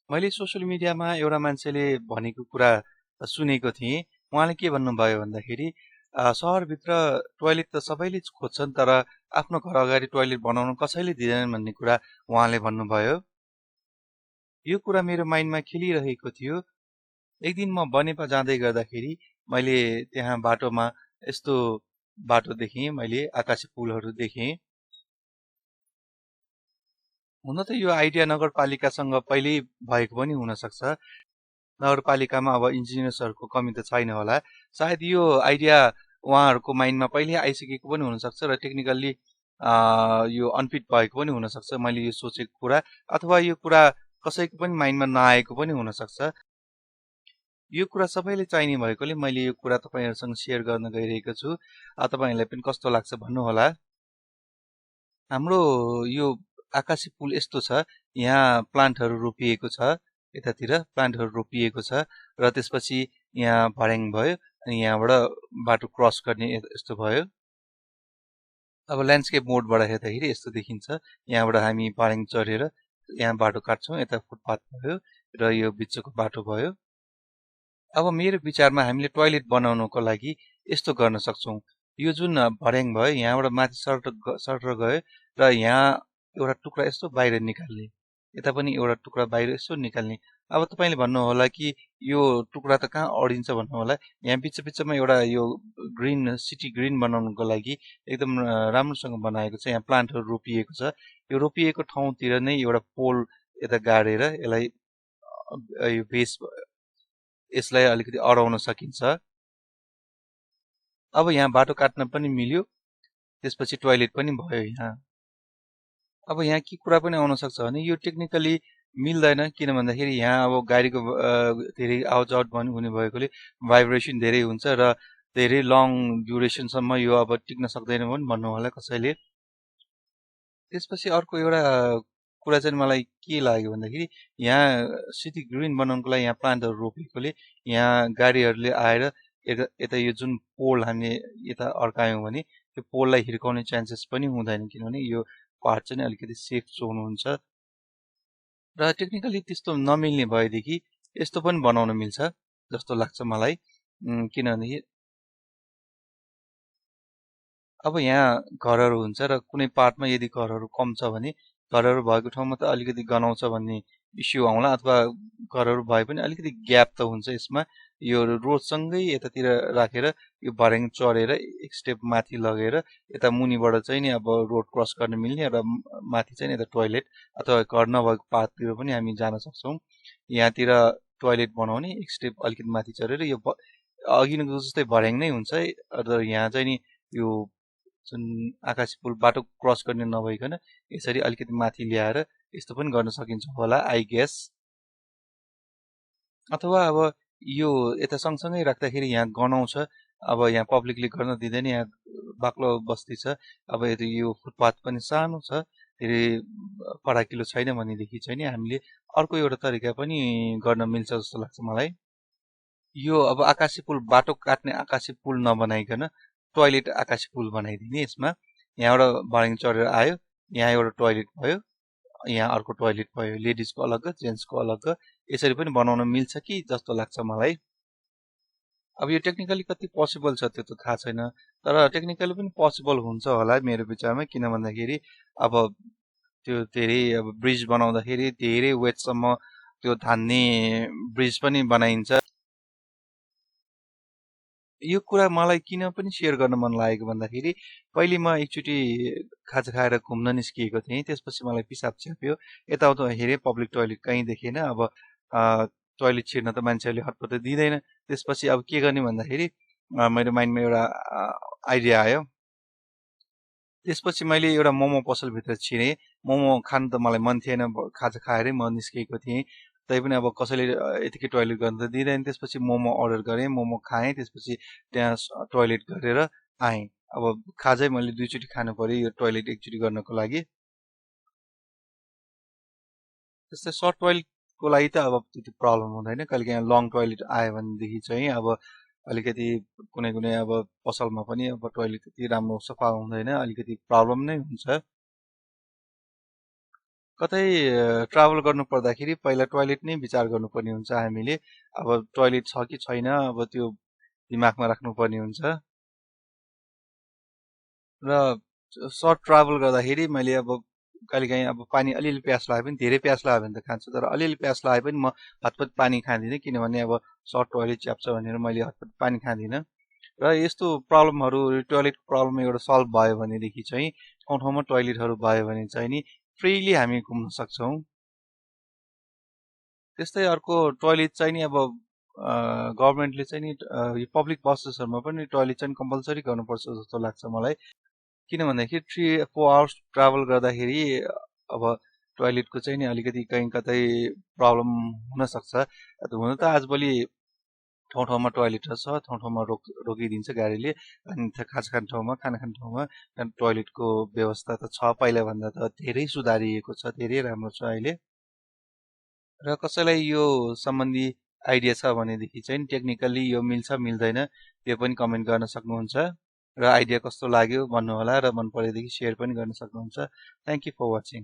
मैले सोसियल मिडियामा एउटा मान्छेले भनेको कुरा सुनेको थिएँ। उहाँले के भन्नुभयो भन्दाखेरि सहरभित्र टोयलेट त सबैले खोज्छन् तर आफ्नो घर अगाडि टोयलेट बनाउन कसैले दिँदैनन् भन्ने कुरा उहाँले भन्नुभयो। यो कुरा मेरो माइन्डमा खेलिरहेको थियो। एक दिन म बनेपा जाँदै गर्दाखेरि मैले त्यहाँ बाटोमा यस्तो बाटो देखेँ, मैले आकाशे पुलहरू देखेँ। हुन त यो आइडिया नगरपालिकासँग पहिल्यै भएको पनि हुनसक्छ। नगरपालिकामा अब इन्जिनियर्सहरूको कमी त छैन होला। सायद यो आइडिया उहाँहरूको माइन्डमा पहिल्यै आइसकेको पनि हुनसक्छ र टेक्निकल्ली यो अनफिट भएको पनि हुनसक्छ मैले यो सोचेको कुरा, अथवा यो कुरा कसैको पनि माइन्डमा नआएको पनि हुनसक्छ। यो कुरा सबैले चाहिने भएकोले मैले यो कुरा तपाईँहरूसँग सेयर गर्न गइरहेको छु। तपाईँहरूलाई पनि कस्तो लाग्छ भन्नुहोला। हाम्रो यो आकाशे पुल यस्तो छ, यहाँ प्लान्टहरू रोपिएको छ, यतातिर प्लान्टहरू रोपिएको छ र त्यसपछि यहाँ भर्याङ भयो अनि यहाँबाट बाटो क्रस गर्ने यस्तो भयो। अब ल्यान्डस्केप मोडबाट हेर्दाखेरि यस्तो देखिन्छ। यहाँबाट हामी भर्याङ चढेर यहाँ बाटो काट्छौँ, यता फुटपाथ भयो र यो बिचको बाटो भयो। अब मेरो विचारमा हामीले टोयलेट बनाउनको लागि यस्तो गर्न सक्छौँ। यो जुन भर्याङ भयो यहाँबाट माथि सर्टर गयो र यहाँ एउटा टुक्रा यस्तो बाहिर निकाल्ने, यता पनि एउटा टुक्रा बाहिर यसो निकाल्ने। अब तपाईँले भन्नुहोला कि यो टुक्रा त कहाँ अडिन्छ भन्नुहोला। यहाँ बिचमा एउटा यो ग्रिन सिटी ग्रिन बनाउनुको लागि एकदम राम्रोसँग बनाएको छ। यहाँ प्लान्टहरू रोपिएको छ। यो रोपिएको ठाउँतिर नै एउटा पोल यता गाडेर यो बेस यसलाई अलिकति अडाउन सकिन्छ। अब यहाँ बाटो काट्न पनि मिल्यो, त्यसपछि टोयलेट पनि भयो यहाँ। अब यहाँ के कुरा पनि आउन सक्छ भने यो टेक्निकली मिल्दैन, किन भन्दाखेरि यहाँ अब गाडीको धेरै आवाज आउट हुने भएकोले भाइब्रेसन धेरै हुन्छ र धेरै लङ ड्युरेसनसम्म यो अब टिक्न सक्दैन पनि भन्नु होला कसैले। त्यसपछि अर्को एउटा कुरा चाहिँ मलाई के लाग्यो भन्दाखेरि यहाँ सिटी ग्रिन बनाउनुको लागि यहाँ प्लान्टहरू रोपेकोले यहाँ गाडीहरूले आएर यता यो जुन पोल हामीले यता अड्कायौँ भने त्यो पोललाई हिर्काउने चान्सेस पनि हुँदैन, किनभने यो पार्ट चाहिँ अलिकति सेफ जोन हुन्छ। र टेक्निकली त्यस्तो नमिल्ने भएदेखि यस्तो पनि बनाउन मिल्छ जस्तो लाग्छ मलाई। किनभने अब यहाँ घरहरू हुन्छ र कुनै पार्टमा यदि घरहरू कम छ भने घरहरू भएको ठाउँमा त अलिकति गनाउँछ भन्ने इस्यु आउला, अथवा घरहरू भए पनि अलिकति ग्याप त हुन्छ यसमा। यो रोडसँगै यतातिर राखेर यो भर्याङ चढेर एक स्टेप माथि लगेर यता मुनिबाट चाहिँ नि अब रोड क्रस गर्न मिल्ने र माथि चाहिँ यता टोयलेट अथवा घर नभएको पार्टतिर पनि हामी जान सक्छौँ। यहाँतिर टोयलेट बनाउने एक स्टेप अलिकति माथि चढेर यो अघिको जस्तै भर्याङ नै हुन्छ र यहाँ चाहिँ नि यो जुन आकाशे पुल बाटो क्रस गर्ने नभइकन यसरी अलिकति माथि ल्याएर यस्तो पनि गर्न सकिन्छ होला आई गेस। अथवा अब यो यता सँगसँगै राख्दाखेरि यहाँ गनाउँछ, अब यहाँ पब्लिकले गर्न दिँदैन, यहाँ बाक्लो बस्ती छ। अब यदि यो फुटपाथ पनि सानो छ, धेरै फराकिलो छैन भनेदेखि चाहिँ नि हामीले अर्को एउटा तरिका पनि गर्न मिल्छ जस्तो लाग्छ मलाई। यो अब आकाशे पुल बाटो काट्ने आकाशे पुल नबनाइकन टोयलेट आकाशे पुल बनाइदिने। यसमा यहाँबाट भर्याङ चढेर आयो, यहाँ एउटा टोयलेट भयो, यहाँ अर्को टोयलेट भयो, लेडिजको अलग जेन्ट्सको अलग, यसरी पनि बनाउन मिल्छ कि जस्तो लाग्छ मलाई। अब यो टेक्निकली कति पोसिबल छ त्यो त थाहा छैन, तर टेक्निकली पनि पोसिबल हुन्छ होला मेरो विचारमा। किन भन्दाखेरि अब त्यो धेरै अब ब्रिज बनाउँदाखेरि धेरै वेटसम्म त्यो धान्ने ब्रिज पनि बनाइन्छ। यो कुरा मलाई किन पनि सेयर गर्न मन लागेको भन्दाखेरि पहिले म एकचोटि खाजा खाएर घुम्न निस्किएको थिएँ, त्यसपछि मलाई पिसाब च्याप्यो। यताउता हेरेँ पब्लिक टोयलेट कहीँ देखेन। अब टोयलेट छिर्न त मान्छेहरूले हतपत दिँदैन। त्यसपछि अब के गर्ने भन्दाखेरि मेरो माइन्डमा एउटा आइडिया आयो। त्यसपछि मैले एउटा मोमो पसलभित्र छिरेँ। मोमो खानु त मलाई मन थिएन, खाजा खाएरै म निस्केको थिएँ। तैपनि अब कसैले यतिकै टोयलेट गर्न त दिँदैन। त्यसपछि मोमो अर्डर गरेँ, मोमो खाएँ, त्यसपछि त्यहाँ टोयलेट गरेर आएँ। अब खाजै मैले दुईचोटि खानु पर्यो यो टोयलेट एकचोटि गर्नको लागि। त्यस्तै सर्ट टोयलेटको लागि त अब त्यति प्रब्लम हुँदैन। कहिलेकाहीँ लङ टोयलेट आयो भनेदेखि चाहिँ अब अलिकति कुनै अब पसलमा पनि अब टोयलेट त्यति राम्रो सफा हुँदैन, अलिकति प्रब्लम नै हुन्छ। कतै ट्राभल गर्नु पर्दाखेरि पहिला टोयलेट नै विचार गर्नुपर्ने हुन्छ हामीले। अब टोयलेट छ कि छैन अब त्यो दिमागमा राख्नुपर्ने हुन्छ। र सर्ट ट्राभल गर्दाखेरि मैले अब कहिलेकाहीँ अब पानी अलिअलि प्यास लाग्यो भने, धेरै प्यास लाग्यो भने त खान्छु, तर अलिअलि प्यास लाग्यो पनि म हतपत पानी खाँदिनँ, किनभने अब सर्ट टोयलेट च्याप्छ भनेर मैले हतपत पानी खाँदिनँ। र यस्तो प्रब्लमहरू, टोयलेटको प्रब्लम एउटा सल्भ भयो भनेदेखि चाहिँ ठाउँ ठाउँमा टोयलेटहरू भयो भने चाहिँ नि फ्रिली हामी घुम्न सक्छौँ। त्यस्तै अर्को टोयलेट चाहिँ नि अब गभर्मेन्टले चाहिँ नि यो पब्लिक बसेसहरूमा पनि टोयलेट चाहिँ कम्पलसरी गर्नुपर्छ जस्तो लाग्छ मलाई। किन भन्दाखेरि 3-4 आवर्स ट्राभल गर्दाखेरि अब टोयलेटको चाहिँ नि अलिकति कहीँ कतै प्रब्लम हुनसक्छ। हुन त आजभोलि ठाउँ ठाउँमा टोयलेटहरू छ, ठाउँ ठाउँमा रोकिदिन्छ गाडीले, अनि खाजा खाने ठाउँमा, खाना खाने ठाउँमा टोयलेटको व्यवस्था त छ, पहिलाभन्दा त धेरै सुधारिएको छ, धेरै राम्रो छ अहिले। र कसैलाई यो सम्बन्धी आइडिया छ भनेदेखि चाहिँ टेक्निकल्ली यो मिल्छ मिल्दैन त्यो पनि कमेन्ट गर्न सक्नुहुन्छ। र आइडिया कस्तो लाग्यो भन्नुहोला, र मन परेदेखि सेयर पनि गर्न सक्नुहुन्छ। Thank you for watching.